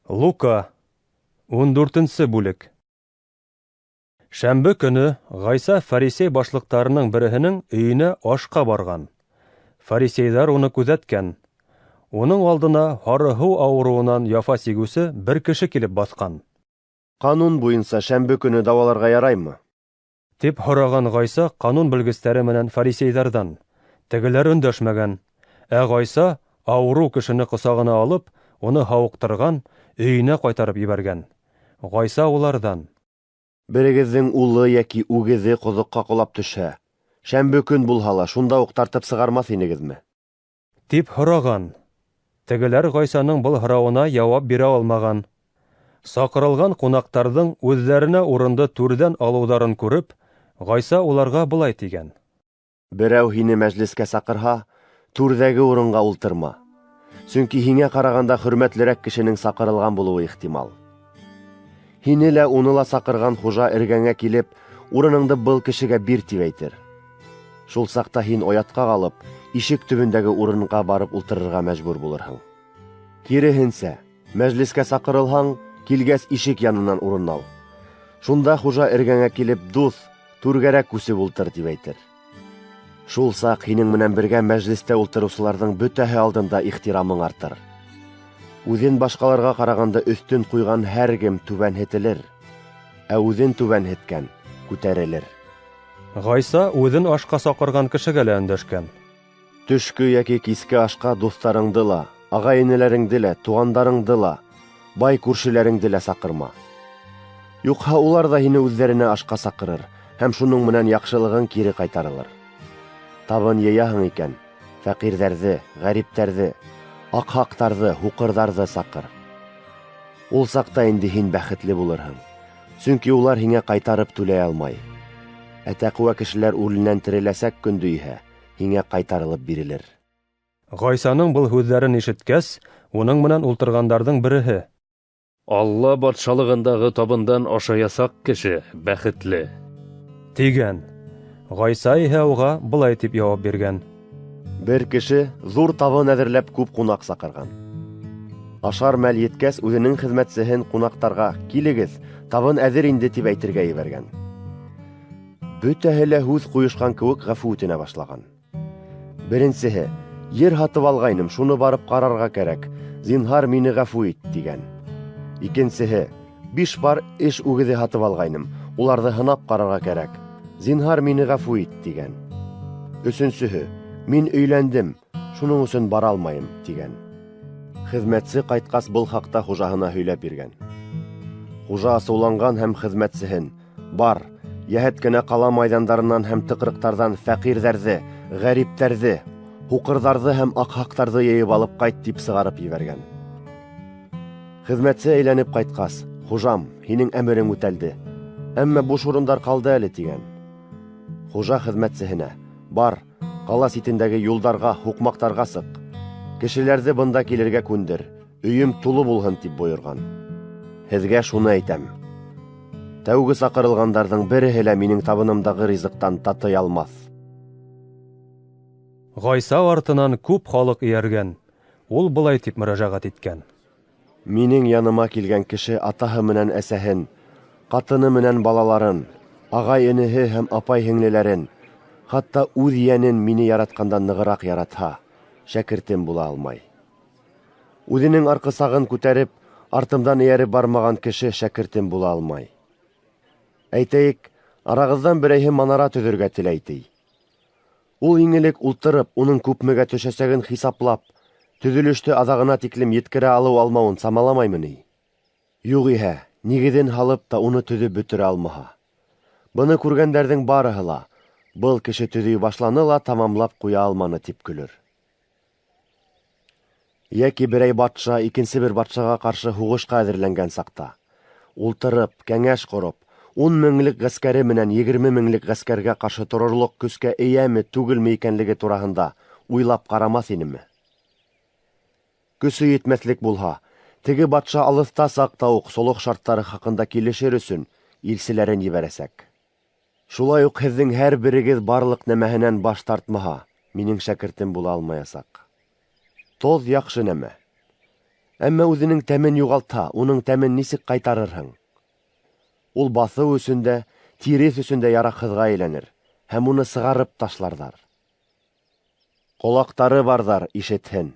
Лука, 14-нсе бүлек. Шәмбе көнө Ғайса фарисей башлыҡтарының береһенең өйөнә ашҡа барған. Фарисейҙар уны күҙәткән. Уның алдына һары һыу ауырыуынан яфа сигеүсе бер кеше килеп баҫҡан. Ҡанун буйынса шәмбе көнө дауаларға яраймы? Тип һораған Ғайса ҡанун белгестәре менән фарисейҙарҙан. Тегеләр өндәшмәгән. Ә Ғайса ауырыу кешене ҡосағына алып, уны һауыҡтырған, өйөнә ҡайтарып ебәргән. Ғайса уларҙан: Берегеҙҙең улы йәки үгеҙе ҡоҙоҡҡа ҡолап төшһә, шәмбе көн булһа ла, шунда уҡ тартып сығармаҫ инегеҙме? Тип һораған. Тегеләр Ғайсаның был һорауына яуап бирә алмаған. Саҡырылған ҡунаҡтарҙың үҙҙәренә урынды түрҙән алыуҙарын күреп, Ғайса уларға былай тигән: Берәү һине мәжлескә саҡырһа, түрҙәге урынға ултырма. Сөнки һиңә ҡарағанда хөрмәтлерәк кешенең саҡырылған булыуы ихтимал. Һине лә, уны ла саҡырған хужа эргәңә килеп, урыныңды был кешегә бир тип әйтер. Шул саҡта һин оятҡа ҡалып, ишек төбөндәге урынға барып ултырырға мәжбүр булырһың. Киреһенсә, мәжлескә саҡырылһаң, килгәс ишек янынан урын ал. Шунда хужа эргәңә килеп, дуҫ, түргәрәк күсеп ултыр тип әйтер. Шул саҡ һинең менән бергә мәжлестә ултырыусыларҙың бөтәһе алдында ихтирамың артыр. Үҙен башҡаларға ҡарағанда өҫтөн ҡуйған һәр кем түбәнһетелер, ә үҙен түбәнһеткән күтәрелер. Ғайса үҙен ашҡа саҡырған кешегә лә өндәшкән. Төшкө йәки киске ашҡа дуҫтарыңды ла, ағай-энеләреңде лә, туғандарыңды ла, бай күршеләреңде лә саҡырма. Юҡһа улар ҙа һине үҙҙәренә ашҡа саҡырыр һәм шуның менән яҡшылығың кире ҡайтарылыр. Табын йыяһың икән, фәҡирҙәрҙе, ғәриптәрҙе, аҡһаҡтарҙы, һуҡырҙарҙы саҡыр. Ул саҡта инде һин бәхетле булырһың, сөнки улар һиңә ҡайтарып түләй алмай. Ә тәҡүә кешеләр үленән тереләсәк көндө иһә һиңә ҡайтарылып бирелер. Ғайсаның был һүҙҙәрен ишеткәс, уның менән ултырғандарҙың береһе: Алла батшалығындағы табындан ашаясаҡ кеше бәхетле, тигән. Ғайса иһә уға былай тип яуап биргән: Бер кеше ҙур табын әҙерләп күп ҡунаҡ саҡырған. Ашар мәл еткәс, үҙенең хеҙмәтсеһен ҡунаҡтарға: «Килегеҙ, табын әҙер инде», тип әйтергә ебәргән. Бөтәһе лә һүҙ ҡуйышҡан кеүек ғәфү үтенә башлаған. Беренсеһе: «Ер һатып алғайным, шуны барып ҡарарға кәрәк, зинһар мине ғәфү ит», тигән. Икенсеһе: «5 пар эш үгеҙе һатып алғайным, уларҙы һынап ҡарарға кәрәк, зинһар мине ғәфү ит», тигән. Өсөнсөһө: «Мин өйләндем, шуның өсөн бара алмайым», тигән. Хеҙмәтсе ҡайтҡас был хаҡта хужаһына һөйләп биргән. Хужа асыуланған һәм хеҙмәтсеһен: «Бар, йәһәт кенә ҡала майҙандарынан һәм тыҡрыҡтарҙан фәҡирҙәрҙе, ғәриптәрҙе, һуҡырҙарҙы һәм аҡһаҡтарҙы йыйып алып ҡайт», тип сығарып ебәргән. Хеҙмәтсе әйләнеп ҡайтҡас: «Хужам, һинең әмерең үтәлде, әммә буш урындар ҡалды әле», тигән. Хужа хеҙмәтсеһенә: «Бар, ҡала ситендәге юлдарға, һуҡмаҡтарға сыҡ, кешеләрҙе бында килергә күндер, өйөм тулы булһын», тип бойорған. Һеҙгә шуны әйтәм: тәүге саҡырылғандарҙың береһе лә минең табынымдағы ризыҡтан татый алмаҫ. Ғайса артынан күп халыҡ эйәргән. Ул былай тип мөрәжәғәт иткән: Минең яныма килгән кеше атаһы менән әсәһен, ҡатыны менән балаларын, ағай-энеһе һәм апай-һеңлеләрен, хатта үҙ йәнен мине яратҡандан нығыраҡ яратһа, шәкертем була алмай. Үҙенең арҡысағын күтәреп, артымдан эйәреп бармаған кеше шәкертем була алмай. Әйтәйек, арағыҙҙан берәйһе манара төҙөргә теләй ти. Ул иң элек ултырып, уның күпмегә төшәсәген хисаплап, төҙөлөштө аҙағына тиклем еткерә алыу-алмауын самаламаймы ни? Юғиһә, нигеҙен һалып та уны төҙөп бөтөрә алмаһа. Быны күргәндәрҙең барыһы ла: «Был кеше төҙөй башланы ла тамамлап ҡуя алманы», тип көлөр. Йәки берәй батша икенсе бер батшаға ҡаршы һуғышҡа әҙерләнгән саҡта, ултырып, кәңәш ҡороп, 10 меңлек ғәскәре менән 20 меңлек ғәскәргә ҡаршы торорлоҡ көскә эйәме, түгелме икәнлеге тураһында уйлап ҡарамаҫ инеме? Көсө етмәҫлек булһа, теге батша алыҫта саҡта уҡ солох шарттары хаҡында килешер өсөн илселәрен ебәрәсәк. Шулай уҡ һеҙҙең һәр берегеҙ барлыҡ нәмәһенән баш тартмаһа, минең шәкертем була алмаясаҡ. Тоҙ яҡшы нәмә. Әммә үҙенең тәмен юғалтһа, уның тәмен нисек ҡайтарырһың? Ул баҫыу өсөн дә, тиреҫ өсөн дә яраҡһыҙға әйләнер, һәм уны сығарып ташларҙар. Ҡолаҡтары барҙар ишетһен.